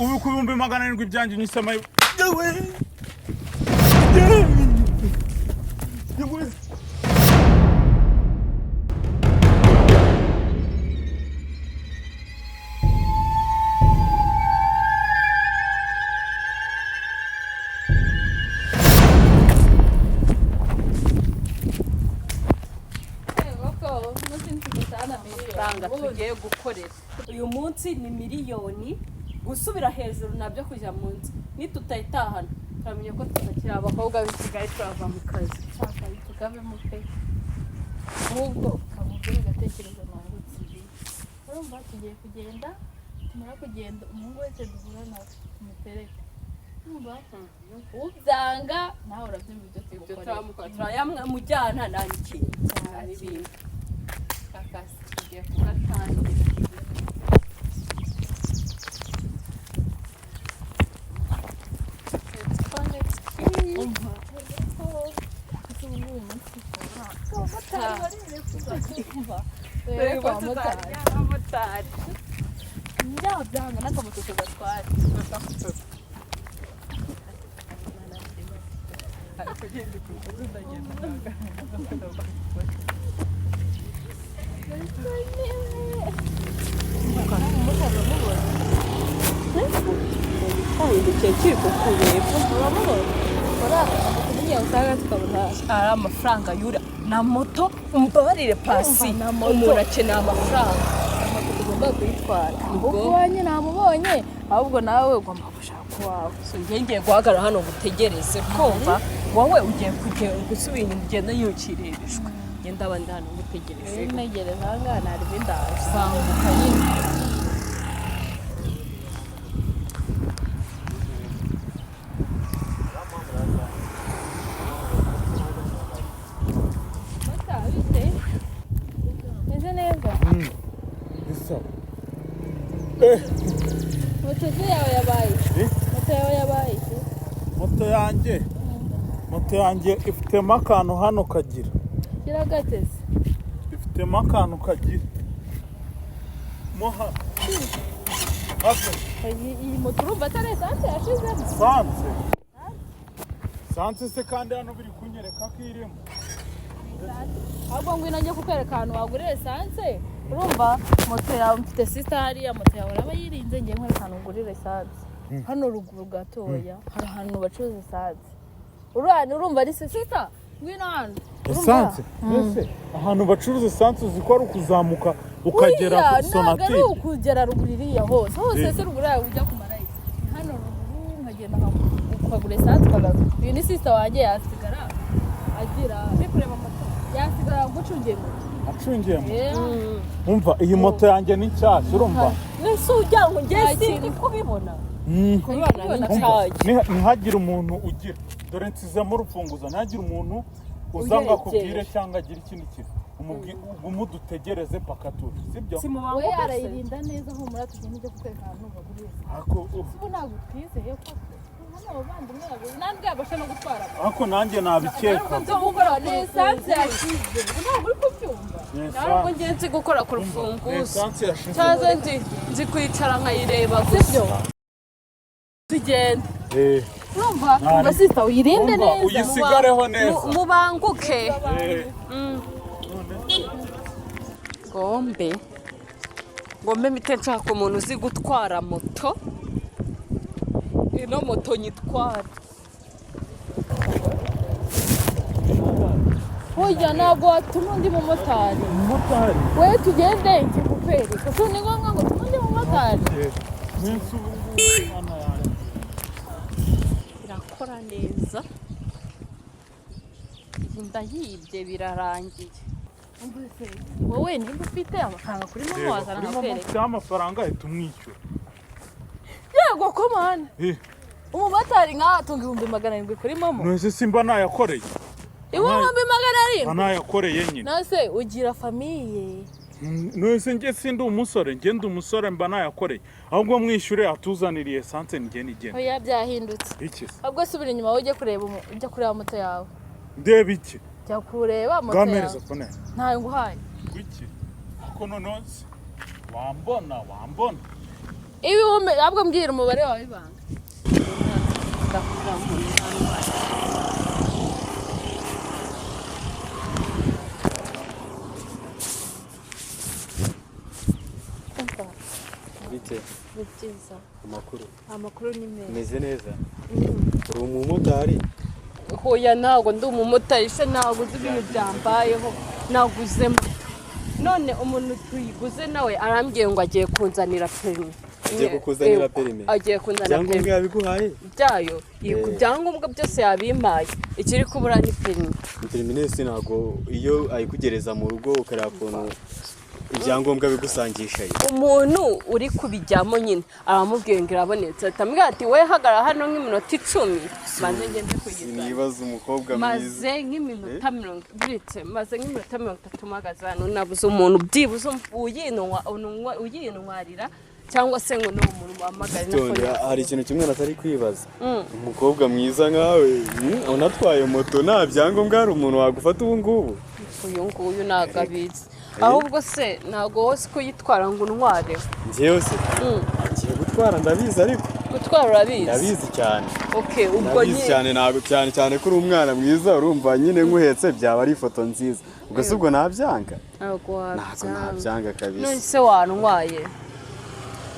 Ubu ku 700,000 byanjye unyisema. Yewe! Yewe! Amafaranga tugiye gukorera uyu munsi ni miliyoni, gusubira hejuru nabyo kujya munsi. Nitutayitahana turamenya ko tutakiri abakobwa b'i Kigali, turava mu kazi. Tukavemo pe. Ahubwo ukamubwira ugatekereza nungutse. Urumva tugiye kugenda, tumara kugenda umuhungu wese duhura nawe tumutereke. Urumva ubyanga nawe urabyumva ibyo Ibyo tugukorera. turamukora, turayamujyana nta n'ikintu nta n'ibindi. Akazi tugiye kugatangira. Umva ese ubu ngubu umunsi abamotari barirekuza. Dore Dore ko abamotari tuzajya abamotari. Nyabyanga n'akamoto tugatwara. Igihe kiri kukureba. Uramubona uriya usanga tukabona Ari amafaranga yura na moto, umbabarire pasi. Urumva, na moto. Umuntu akeneye amafaranga. Moto tugomba kuyitwara. Ubwo? Ubwo iwanjye namubonye, ahubwo nawe ugomba gushaka uwawe. So njye ngiye guhagarara hano ngutegereze, kumva wowe ugiye kugenda gusubira inyuma ugenda yukirereshwa, njye ndaba ndi hano ngutegereje. Ntegereza aha ngaha ntarimo indazi. Banguka nyine. Meze neza. Bisa. Moto se yawe yabaye iki? Eh? Moto yawe yabaye iki? Moto yanjye. Moto yanjye ifitemo akantu hano kagira. Kiragateze. Ifitemo akantu kagira. Mo hano. Hafi. Iyi moto urumva atari esanse yashizemo? Sanse. Sanse se kandi hano biri kunyereka ko irimo. Ahubwo ngwino njye kukwereka ahantu wagurira esanse. Urumva moto yawe mfite sisita hariya, moto yawe uraba yirinze, ngiye nkwereka ahantu ugurira esanse. Hano ruguru gatoya hari ahantu bacuruza esanse. Urumva urumva ari sisita, ngwino hano. Urumva? Esanse? Mbese ahantu bacuruza esanse uzi ko ari ukuzamuka ukagera Uriya, ku ntabwo ari Sonatube. ukugera ruguru iriya hose hose. Eh. Se ruguru yawe ujya kumara iki? Ni hano ruguru nkagenda ukagura esanse ukagaruka. Uyu ni sisita wanjye, yasigara agira Uri kureba moto? Yasigara gucungiye moto. Acungiye moto. Eh. Umva, iyi moto yanjye ni nshyashya, urumva? Nese ujya ngo njye Nta sindi kintu. kubibona. Mm. Kubibona ni Umva, nshyashya. ntihagire umuntu ugira, dore nsizemo urufunguzo, ntihagire umuntu uza ngo akubwire Uyegereje. cyangwa agire ikindi kintu. Ugume udutegereze paka tuje, sibyo? We Simubanguka se. arayirinda neza, humura tugende ujye kukwereka ahantu bagurira esanse. Ako Ubu ntabwo twizeye ko hano abavandimwe bawe ntabwo yabasha no gutwara moto. Ako nanjye nabikeka. Gukora ni esanse yashize, ubu ntabwo uri kubyumva. Ntabwo ngiye nzi gukora ku rufunguzo. Esanse yashize. Cyangwa nzi kwicara nkayireba gusa. Sibyo, tugende. Eh, Urumva, umva sisita, uyirinde umva, neza. uyisigareho neza. Mubanguke. Eh, Ngombe ngombe mpite nshaka umuntu uzi gutwara moto, ino moto nyitwara. Burya ntabwo watuma undi mumotari. Umumotari. We tugende ikikukwereka, so ni ngombwa ngo tume undi mumotari? Eh, munsi ubu ngubu mwana yanjye. Irakora neza iyi, ndayibye birarangiye. Wowe nimba ufite amafaranga kuri momo Reba, wazana kuri momo nkakwereka. mfiteho amafaranga, ahita umwishyura. Yego ko mana. Eh, Umumotari nkawe atunga 700,000 kuri momo? None se simba nayakoreye? 700,000? Mba nayakoreye nyine. Nase ugira famille? None se njye sindi umusore? Njye ndi umusore, mba nayakoreye. Ahubwo mwishyure atuzaniriye esanse njye nigenda. Oya, byahindutse. Iki se? Ahubwo subira inyuma wowe ujye kureba ujya kureba moto yawe. Ndeba iki? Jya kureba moto Bwampereza yawe. fone. Ntayo nguhaye. Wiki? Ariko noneho wambona wambona. Ibihumbi ahubwo mbwira umubare wawe ibanga. Bite? Ni byiza. Amakuru. Amakuru ni meza. Meze neza. Uri umumotari? Hoya ntabwo ndi umumotari se, ntabwo uzi ibintu byambayeho, naguze moto none umuntu tuyiguze nawe arambwiye ngo agiye kunzanira perimi. Agiye kukuzanira perimi? Agiye kunzanira Ibyangombwa perimi yabiguhaye? byayo, ibyangombwa byose yabimpaye, ikiri kubura ni perimi. Perimi nese ntabwo iyo ayikugereza mu rugo ukareba ukuntu ibyangombwa bigusangisha. Umuntu uri kubijyamo nyine aramubwiye ngo irabonetse, atamubwira ati we hagarara hano nk'iminota 10 maze ngende kuyizana. Sinibaza umukobwa mwiza. Maze nk'iminota 30, maze nk'iminota 30 mpagaze hano nabuze umuntu byibuze uyintwarira cyangwa se ngo n'uwo muntu wahamagare na Tonde, phone. hari ikintu kimwe natari kwibaza. Umukobwa mwiza nkawe unatwaye moto nta byangombwa, hari umuntu wagufata ubu ngubu? Uyu nguyu ntabwo abizi. Ahubwo se ntabwo wose kuyitwara ngo untware? Njyewe se ngiye gutwara ndabizi, ariko gutwara urabizi? Ndabizi cyane. Okay, ubwo ndabizi cyane, ntabwo cyane cyane ko uri umwana mwiza, urumva nyine nkuhetse byaba ari ifoto nziza. Ubwo se ubwo nabyanga? Ntabwo Ntabwo nabyanga kabisa. None se wantwaye?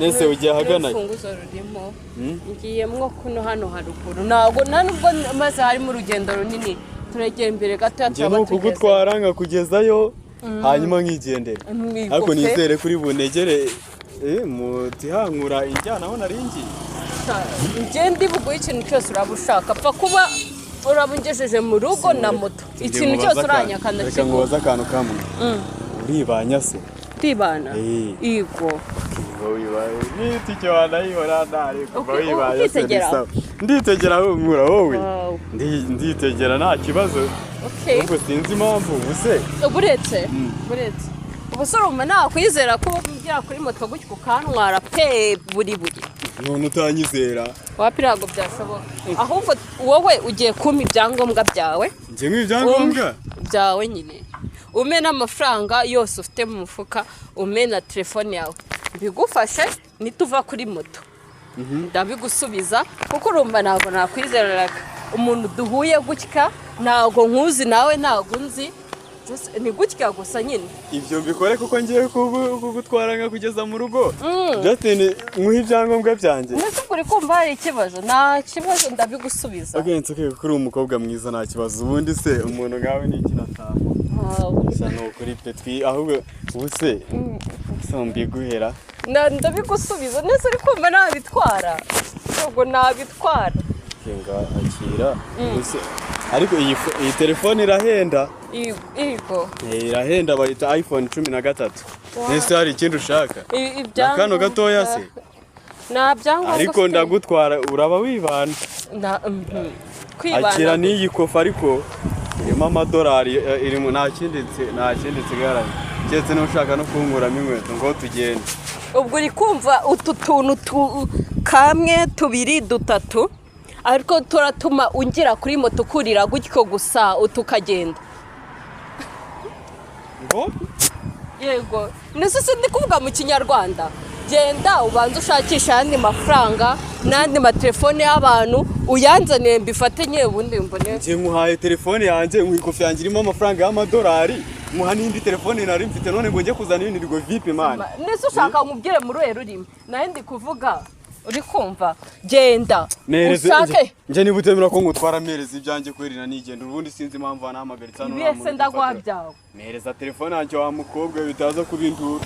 Nese ugiye ahagana? Urufunguzo rurimo ngiyemwo kuno hano haruguru, ntabwo nta nubwo maze harimo urugendo runini, turegera imbere gatoya Njye ni turaba tugeze. ukugutwara nkakugezayo hanyuma nkigendera. Ariko nizere kuri bunegere mutihankura injyana aho nari ngiye. Njye ndi buguhe ikintu cyose uraba ushaka, pfa kuba uraba ungejeje mu rugo na moto, ikintu cyose uranyaka Reka ndakiguha. nkubaze akantu kamwe. Uribanya se? Ndibana. Yego. N'itike wanayibona ntari kuva wibanya se. Ukitegera? Nditegera humura wowe. Nditegera nta kibazo. Ubwo sinzi impamvu ubuse. Buretse. Buretse. Ubuse urumva nakwizera ko ugera kuri moto gutyo ukantwara pe buri buri. None utanyizera? Wapi, ntabwo byashoboka. Ahubwo wowe ugiye kumpa ibyangombwa byawe. Njye nk'ibyangombwa? Byawe nyine. Ume n'amafaranga yose ufite mu mufuka, ume na telefone yawe. Mbigufashe nituva kuri moto. Ndabigusubiza kuko urumva ntabwo nakwizera umuntu duhuye gutya, ntabwo nkuzi nawe ntabwo nzi. Ni gutya gusa nyine. Ibyo mbikore kuko ngiye kugutwara nkakugeza mu rugo. Justin, nkuhe ibyangombwa byanjye. Mbese uri kumva hari ikibazo? Nta kibazo, ndabigusubiza. Okay, nsoke kuri umukobwa mwiza nta kibazo. Ubundi se umuntu nkawe ni iki natamba? Gusa ni ukuri pe, ahubwo ubuse mbiguhera. Ndabigusubiza nese uri kumva nabitwara. Ubwo nabitwara. Kinga akira. Ariko iyi telefone irahenda. Yego. Irahenda, bayita iPhone 13. Nese hari ikindi ushaka? Ibyangombwa. Kano gatoya se? Nta byangombwa. Ariko ndagutwara uraba wibana. Kwibana. Akira n'iyi kofa ariko irimo amadolari, irimo nta kindi nsigaranye. Keretse n'ushaka no kunkuramo inkweto ngo tugende. Ubwo uri kumva utu tuntu kamwe tubiri dutatu, ariko turatuma ungira kuri moto ukurira gutyo gusa utukagenda. Ngo? Yego. Nese sindi kuvuga mu Kinyarwanda. Genda ubanze ushakisha ayandi mafaranga n'andi matelefone y'abantu uyanzaniye mbifate nyewe ubundi mbone. Njye nkuhaye telefone yanjye, ikofi yanjye irimo amafaranga y'amadolari, muha n'indi telefone nari mfite none ngo njye kuzana ibindi ngo vipi man. Nese ushaka nkubwire muri uruhe rurimi? Naye ndi kuvuga uri kumva. Genda ushake. Njye niba utemera ko ngutwara mpereza ibyanjye kweri nigenda, ubundi sinzi impamvu wanahamagaritse hano. Ibese ndaguha byawe. Mpereza telefone yanjye wa mukobwa bitaza kubindura.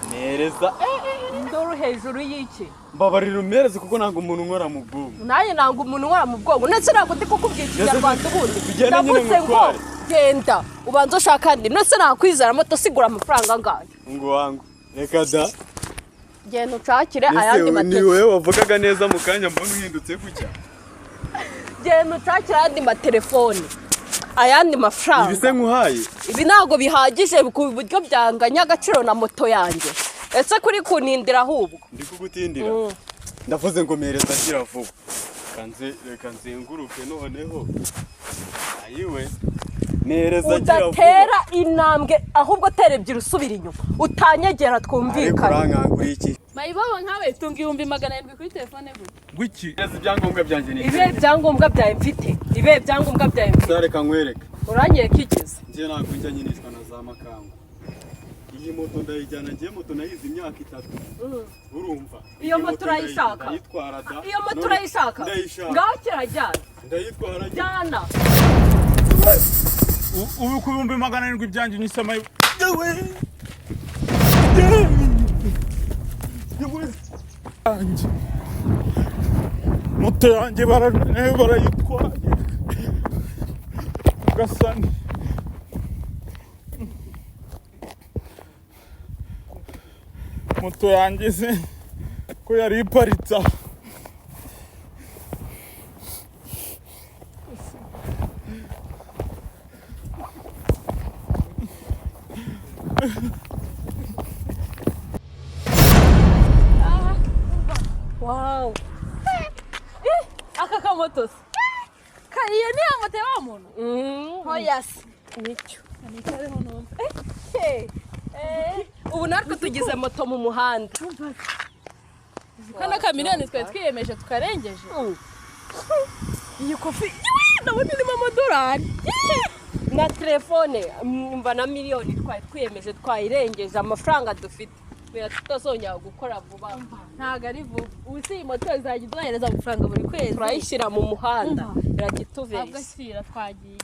Mpereza induru hejuru y'iki? Mbabarira umpereze kuko ntabwo umuntu unkora mu bwonko. Nanjye ntabwo umuntu unkora mu bwonko. Ndetse ntabwo ndi kukubwira Ikinyarwanda ubundi. Ndavuze ngo genda ubanze ushaka andi. Ndetse nakwizera moto sigura amafaranga angahe? Ngo wangu reka da. Genda ushakire ayandi matelefone. Ni wowe wavugaga neza mu kanya mbona uhindutse gutya. Genda ushakire ayandi matelefone. Ayandi mafaranga. Ibi se nkuhaye? Ibi ntabwo bihagije ku buryo byanganya agaciro na moto yanjye. Ese kuri kunindira ahubwo? Ndi kugutindira. Ndavuze ngo mpereza gira vuba. Kanze reka nzenguruke noneho. Ayiwe. Mpereza gira vuba. Udatera intambwe ahubwo tera ebyiri usubira inyuma utanyegera Ariko twumvikane. urankangura iki? Mayibobo nkawe tunga 700,000 kuri telefone gute? Ngwiki? Mpereza ibyangombwa byanjye ni. Ibihe byangombwa byawe mfite, ibihe byangombwa byawe mfite. Reka nkwereke. Uranyereka ikizi? Njye ntabwo njya nkinishwa na za makangu. Iyi moto ndayijyana, ngiye moto nayize imyaka 3. Urumva? Iyo moto urayishaka? Ndayitwara da. Iyo moto urayishaka? Ndayishaka. Ngaho kirajyana. Ndayitwara. Jyana. Ubu ku 700,000 byanjye unyise mayi. Moto yanjye barayitwaye. Gasani. Moto yanjye se ko yari iparitse aho. Wow. Aka kamoto se. Iyo ni ya moto ya wa muntu? Oya se. Nicyo. Ubu natwe tugize moto mu muhanda. Kano ka miliyoni twari twiyemeje tukarengeje. Iyi kofi ndabona irimo amadolari na telefone mva na miliyoni twari twiyemeje twayirengeje amafaranga dufite. Tutazongera gukora vuba. Ntabwo ari vuba. Ubu si iyi moto izajya iduhereza amafaranga buri kwezi. Turayishyira mu muhanda irajya itubeshya. Ahubwo shyira twagiye.